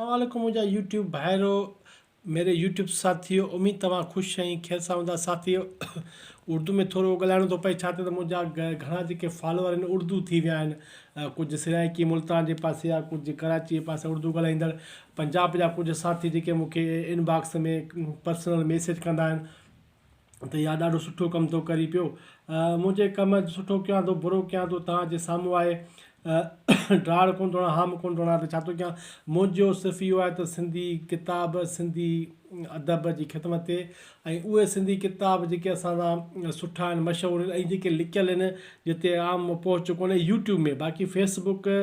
السلام عليڪم منهنجا يوٽيوب ڀائرو ميري يوٽيوب ساٿيو اميد توهان خوش ۽ خير سان هوندا ساٿيو اردو ۾ ٿورو ڳالهائڻو ٿو پئي ڇا ته منهنجا گهڻا جيڪي فالوور آهن اردو ٿي ويا آهن ڪجهه سرائيڪي ملتان جي پاسي يا ڪجهه ڪراچي جي پاسي اردو ڳالهائيندڙ پنجاب جا ڪجهه ساٿي جيڪي مون کي ان باڪس ۾ پرسنل ميسيج ڪندا آهن ته يار ڏاڍو سٺو ڪم ٿو ڪرين پيو. منهنجي ڪم سٺو ڪيان ٿو برو ڪيان ٿو توهان جي سامهون آهي. ڊاڙ ڪونه ٿو هڻان هام ڪونه ٿو هڻان ته ڇا ٿو ڪيان. منهنجو صرف اهو آهي ته سنڌي ڪتاب سنڌي ادب جي خدمت ٿئي ۽ اهي سنڌي ڪتاب جيڪي اسان سان سٺا آهن مشهور آهن ۽ جيڪي لڪيل آهن جتي عام پهچ ڪونهي يوٽيوب ۾ باقي فيس بڪ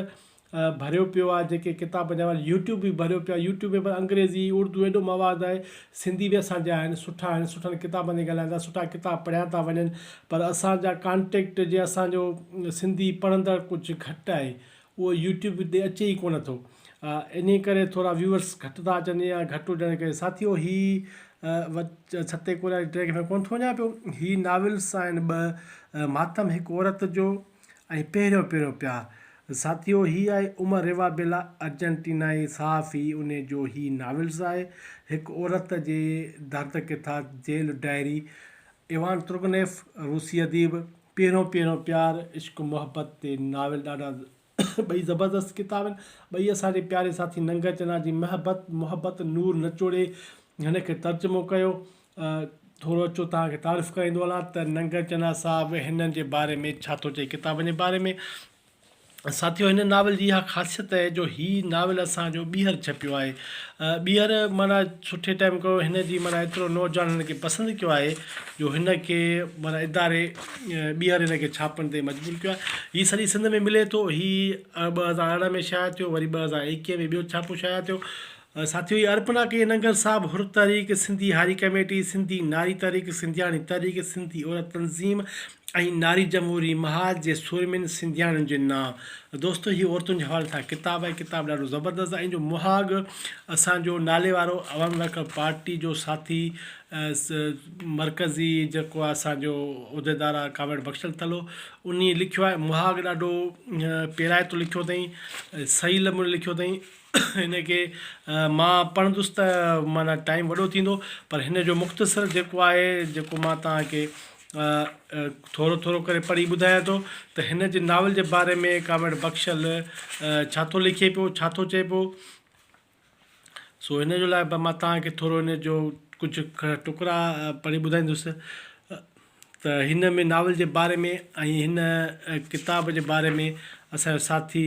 ڀريو پيو آهي جيڪي ڪتابن جا يوٽيوب به ڀريو پيو آهي يوٽيوب ۾ پر انگريزي اردو ايڏو مواد آهي سنڌي به اسان جا آهن سٺا آهن سٺن ڪتابن تي ڳالهائن ٿا سٺا ڪتاب پڙهيا ٿا وڃن پر اسان جا ڪانٽيڪٽ جي اسان جو سنڌي پڙهندڙ ڪجهه گهٽ آهي اهو يوٽيوب تي اچي ئي ڪونه ٿو انهي ڪري ٿورا ويورس گهٽ ٿا اچن يا گهٽ هجڻ ڪري ساٿيو هي ستي ڪوريا جي ٽريڪ ۾ ڪونه ٿو وڃان پيو هي ناولس آهن ٻه ماتم هڪ عورت جو ۽ پهريون پهريون پيار. ساٿيو هي آهي عمر ريوابيلا ارجنٽينائي صحافي انهي جو هي ناولز آهي هڪ عورت جي درد ڪٿا جيل ڊائري ايوان ترگنيف روسي اديب پهريون پهريون پيار عشق محبت تي ناول ڏاڍا ٻئي زبردست ڪتاب آهن ٻئي اسان جي پياري ساٿي ننگر چنا جي محبت محبت نور نچوڙي هن کي ترجمو ڪيو ٿورو اچو توهان کي تعارف ڪرائيندو هلان ته ننگر چنا صاحب هنن جي باري ۾ ڇا ٿو چئي ڪتابن جي باري ۾ ساٿيو هن ناول جي اها خاصيت آهي جو هي ناول اسان جو ٻيهر ڇپيو آهي ٻيهر معنيٰ سٺي ٽائيم ڪيو هن جي معنيٰ ايترو نوجوان هن کي پسند ڪيو آهي جو هن کي معنيٰ اداري ٻيهر هن کي ڇاپڻ تي مجبور ڪيو آهي هي سڄي سنڌ ۾ ملي ٿو هي 2018 ۾ شايع ٿيو وري 2021 ۾ ٻيو ڇاپو شايع ٿيو ساٿيو هي ارپنا ڪئي ننگر صاحب حر تحريڪ، سنڌي هاري ڪميٽي، سنڌي ناري تحريڪ، سنڌياڻي تحريڪ، سنڌي عورت تنظيم ۽ ناري جمهوري محاذ جي سورمين سنڌياڻين جي نانء. دوستو هي عورتن جي حوالي سان ڪتاب آهي ڪتاب ڏاڍو زبردست آهي ان جو مهاڳ اسان جو نالي وارو عوامي ورڪر پارٽي جو ساٿي مرڪزي جيڪو آهي اسان جو عهديدار آهي ڪامريڊ بخشل ٿلهو انهي لکيو آهي مهاڳ ڏاڍو پيرائتو لکيو اٿائين صحيح نموني لکيو اٿائين. هن کي مان پڙهندس ته معنيٰ ٽائيم وڏو ٿيندو پر هن جو مختصر جيڪو آهي جيڪو مان توهان کي ٿورو ٿورو ڪري پڙهي ٻڌايان ٿو ته هن جي ناول جي باري ۾ ڪامريڊ بخشل ڇا ٿو لکي پيو ڇا ٿو چئي پيو سو هن جو لاء مان توهان کي ٿورو هن جو ڪجهه ٽڪرا پڙهي ٻڌائيندس ته هن ۾ ناول جي باري ۾ ۽ هن ڪتاب جي باري ۾ اسان جو ساٿي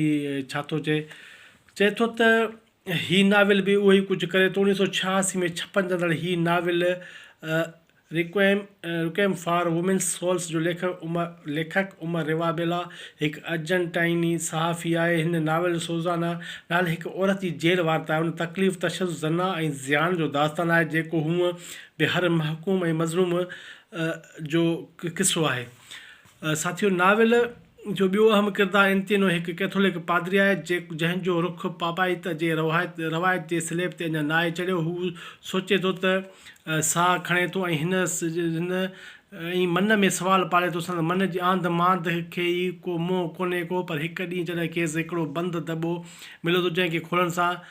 ڇا ٿو چئي؟ چئي ٿو ته هي ناول به اهو ئي ڪجهه ڪري ٿو. 1986 ۾ ڇپجندڙ هي novel requiem requiem for women's souls جو ليکڪ عمر ليکڪ عمر روابيلا هڪ ارجنٽائني صحافي آهي. هن ناول سوزانا نالي هڪ عورت جي جيل وارتا آهي. ان تڪليف، تشدد، زنا ۽ زيان جو داستان آهي جيڪو هونء به هر محڪوم ۽ مظلوم جو قصو آهي. ساٿيو ناول جو ٻيو اهم ڪردار انتينو هڪ ڪئٿولڪ پادري آهي، جنهن جو رخ پاپائيت جي روايت جي سليب تي اڃا ناهي چڙهيو. هو سوچي ٿو ته ساهه کڻي ٿو ۽ هن ۽ من ۾ سوال پالي ٿو. سندس من جي آنڌ مانڌ کي ئي ڪو منهن ڪونهي ڪو، پر هڪ ڏينهن جڏهن کيس هڪڙو بند دٻو ملي ٿو، جنهن کي کولڻ سان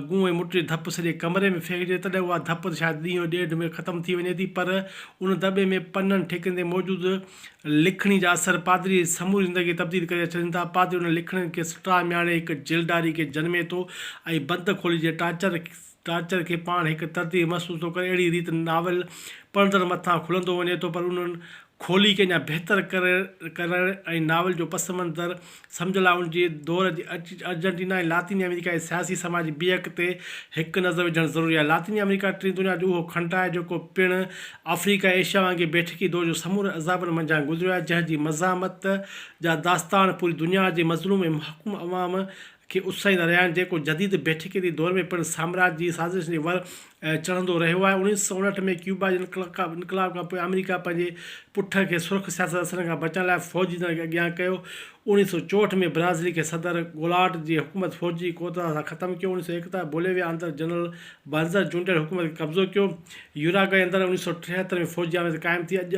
گون ۽ مٽ جي ڌپ سڄي ڪمري ۾ ڦهلجي تڏهن اها ڌپ ته شايد ڏينهن ڏيڍ ۾ ختم ٿي وڃي ٿي پر ان دٻي ۾ پنن ٺيڪن تي موجود لکڻي جا اثر پادري جي سموري زندگي تبديل ڪري ڇڏين ٿا. پادري انهن لکڻين کي سٽاء ۾ آڻي هڪ جيلڊاري کي جنمي ٿو ۽ بند کولي جي ٽارچر ٽارچر کي پاڻ هڪ ترديد محسوس ٿو ڪري. اهڙي ريت ناول پڙهندڙ مٿان کلندو وڃي ٿو پر انهن کولي کي اڃا بهتر ڪرڻ ۽ ناول جو پس منظر سمجهڻ لاء ان جي دور جي ارجنٽينا ۽ لاطيني آمريڪا جي سياسي سماجي بيهڪ تي هڪ نظر وجهڻ ضروري آهي. لاطيني آمريڪا ٽين دنيا جو اهو کنڊ آهي جيڪو پڻ آفريڪا ۽ ايشيا وانگي بيٺڪي دور جو سمورن عذابن منجهان گذريو آهي جنهن جي مزاحمت جا داستان پوري دنيا جي مظلوم ۽ محڪوم عوام کي اتساهيندا رهيا آهن جيڪو جديد بيٺڪيتي دور ۾ پڻ سامراج جي سازشن جي ور چڙهندو رهيو آهي. 1959 ۾ ڪيوبا جي انقلاب کان پوء آمريڪا پنهنجي پٺ کي سرخ سياست اثرن کان بچڻ لاء فوجي دڙن کي اڳيان ڪيو. 1964 ۾ برازيل کي صدر گولاٽ جي حڪومت فوجي ڪوتتا سان ختم ڪيو. 1971 بوليويا اندر جنرل بانزر چونڊيل حڪومت کي قبضو ڪيو. يوراگوئي اندر 1973 ۾ فوجي آمريت قائم ٿي. اڄ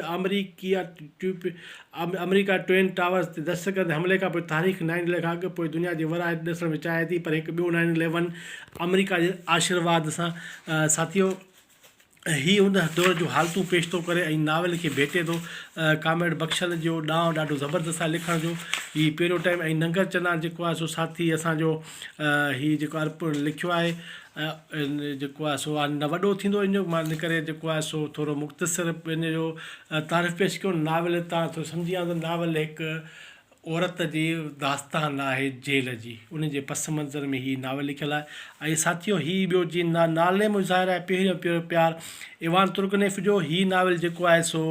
آمريڪا ٽوئن ٽاورز تي دهشتگرد حملي کان پوء تاريخ نائن اليون کان اڳ پوء دنيا جي ورهائي ڏسڻ ۾ چاهي ٿي پر هڪ ٻيو نائن اليون آمريڪا جي آشيرواد سان ساٿيو هي ان دور جون حالتون پيش ٿو ڪري ۽ ناول کي ڀيٽي ٿو. ڪامريڊ بخشل جو ڏانء ڏاڍو زبردست آهي لکڻ جو. هي پهريون ٽائيم ۽ ننگر چنا جيڪو آهي سو ساٿي اسان جو هي جيڪو ارپڻ لکيو آهي جيڪو آهي سو نه وڏو ٿيندو ان جو مان ان ڪري جيڪو آهي سو ٿورو مختصر ان جو تعارف پيش ڪيو ناول تان ٿورو سمجهي ويا ته ناول هڪ عورت جي داستان آهي جيل جي ان جي پس منظر ۾ هي ناول لکيل آهي ۽ ساٿيو هي ٻيو جي نالي ۾ ظاهر آهي پهريون پهريون پيار ايوان ترگنيف جو هي ناول جيڪو آهي سو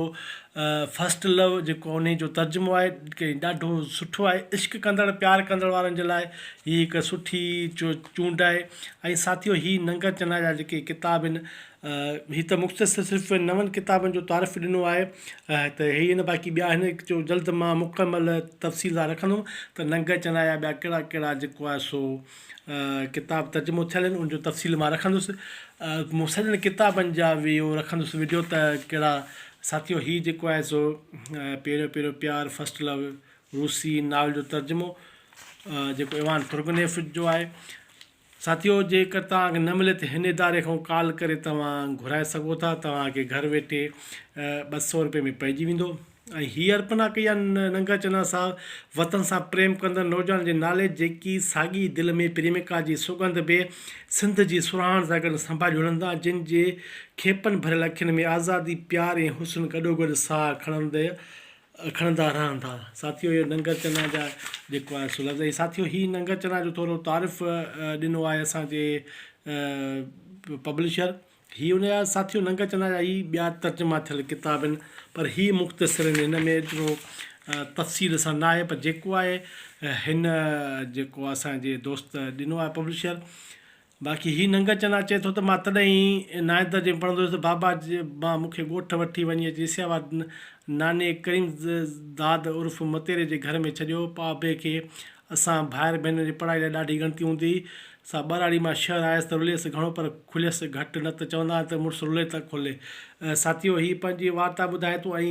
فرسٽ لو جيڪو انهي جو ترجمو آهي ڏاڍو سٺو آهي عشق ڪندڙ پيار ڪندڙ وارن جي لاء هي هڪ سٺي چونڊ آهي ۽ ساٿيو هي ننگر چنا جا جيڪي ڪتاب آهن هي ته مختصر صرف نون ڪتابن جو تعارف ڏنو آهي ته هي نه باقي ٻيا هن جو جلد مان مڪمل تفصيل سان رکندم ته ننگ چنا جا ٻيا ڪهڙا ڪهڙا جيڪو آهي سو ڪتاب ترجمو ٿيل آهن ان جو تفصيل مان رکندس مون سڄن ڪتابن جا به اهو رکندس وڊيو ته ڪهڙا ساٿيو هي جيڪو آهي سو پهريون پهريون پيار فرسٽ لو روسي ناول جو ترجمو جيڪو ايوان ترگنيف جو آهي ساٿيو جيڪر توهان کي نه ملي ته هن اداري کان ڪال ڪري توهان گهرائي سگهو ٿا توهان کي گهر ويٺي 200 روپيه ۾ پئجي ويندو ۽ هي ارپنا ڪئي آهي ننگا چنا صاحب وطن سان پريم ڪندڙ نوجوان جي نالي جيڪي ساڳي دل ۾ پريمڪا جي سڳنڌ به سنڌ جي سرهاڻ سان گڏ سنڀاليون هلن ٿا جن جي کيپن ڀريل اکين ۾ آزادي پيار ۽ حسن گڏوگڏ ساهه کڻندي کڻندا رهن ٿا. ساٿيو اهو ننگر چنا جا جيڪو آهي سو لفظ ۽ ساٿيو هي ننگر چنا جو ٿورو تعارف ڏنو آهي اسان جي پبلشر هي ان جا ساٿيو ننگر چنا جا هي ٻيا ترجما ٿيل ڪتاب آهن پر هي مختصر آهن هن ۾ ايترو تفصيل سان نه آهي پر جيڪو آهي هن جيڪو اسان جي دوست ڏنو آهي پبلشر باقي هي ننگر چنا چئي ٿو ته مان تڏهن ئي نائين درجي ۾ پڙهندو هيس ته بابا مان مون کي ڳوٺ وٺي وڃي اچي اسياباد ناني ڪريم داد عرف متيري جي گهر ۾ ڇڏيو. بابي کي اسان ڀائر ڀينرن جي پڙهائي لاء ڏاڍي ڳڻتي هوندي هئي. سا ٻهراڙي مان شهر آيس ته رليس گهڻو پر کليس گهٽ نه ته چوندا آهن ته مڙس رلي ته کلي. ساٿيو هي پنهنجي وارتا ٻڌائي ٿو ۽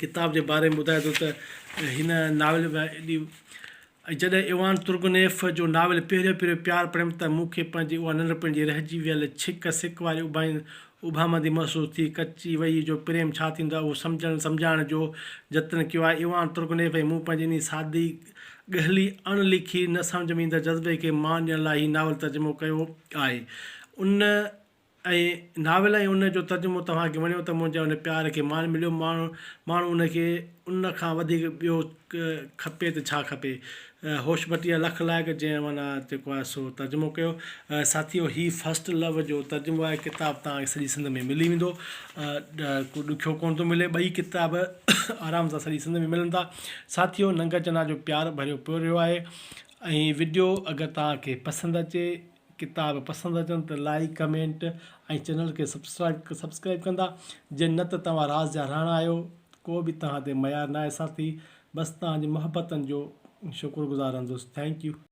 ڪتاب جي باري ۾ ٻڌائي ٿو ته هن ناول ۾ ايڏي ۽ جڏهن ايوان ترگنيف جو ناول پهريون پهريون پيار پڙهيم ته مون کي پنهنجي اها ننڍپڻ جي رهجي ويل ڇڪ سڪ واري اڀامندي محسوس ٿي. ڪچي وهيء جو پريم ڇا ٿيندو آهي، اهو سمجهڻ سمجهائڻ جو جتن ڪيو آهي. ايوان ترگنيف ۽ مون پنهنجي انهي سادي ڳهلي اڻ لکي نه سمجهه ۾ ايندڙ جذبي کي مان ڏيڻ لاء هي ناول ترجمو ڪيو آهي. ان. ۽ ناول ۽ ان جو ترجمو توهان کي وڻيو ته منهنجي ان پيار کي مان مليو. ماڻهو ان کي ان کان وڌيڪ ٻيو کپي ته ڇا کپي. هوش ڀٽيا لک لائق جنهن معنيٰ جيڪو آهي سو ترجمو ڪيو. ساٿيو هي فرسٽ لو جو ترجمو آهي ڪتاب توهان کي سڄي سنڌ ۾ ملي ويندو ڪو ڏکيو ڪونه ٿو ملي ٻئي ڪتاب آرام سان سڄي سنڌ ۾ ملن ٿا. ساٿيو ننگر چنا جو پيار ڀريو پورهيو آهي ۽ وڊيو اگر توهان کي پسند اچي ڪتاب پسند اچن ته لائيڪ ڪمينٽ ۽ چينل کي سبسڪرائيب ڪندا جي نه ته توهان راز جا رهڻ آهيو ڪو به توهان تي ميار ناهي ساٿي بس توهان جي محبتن جو شڪر گذار رهندس thank you.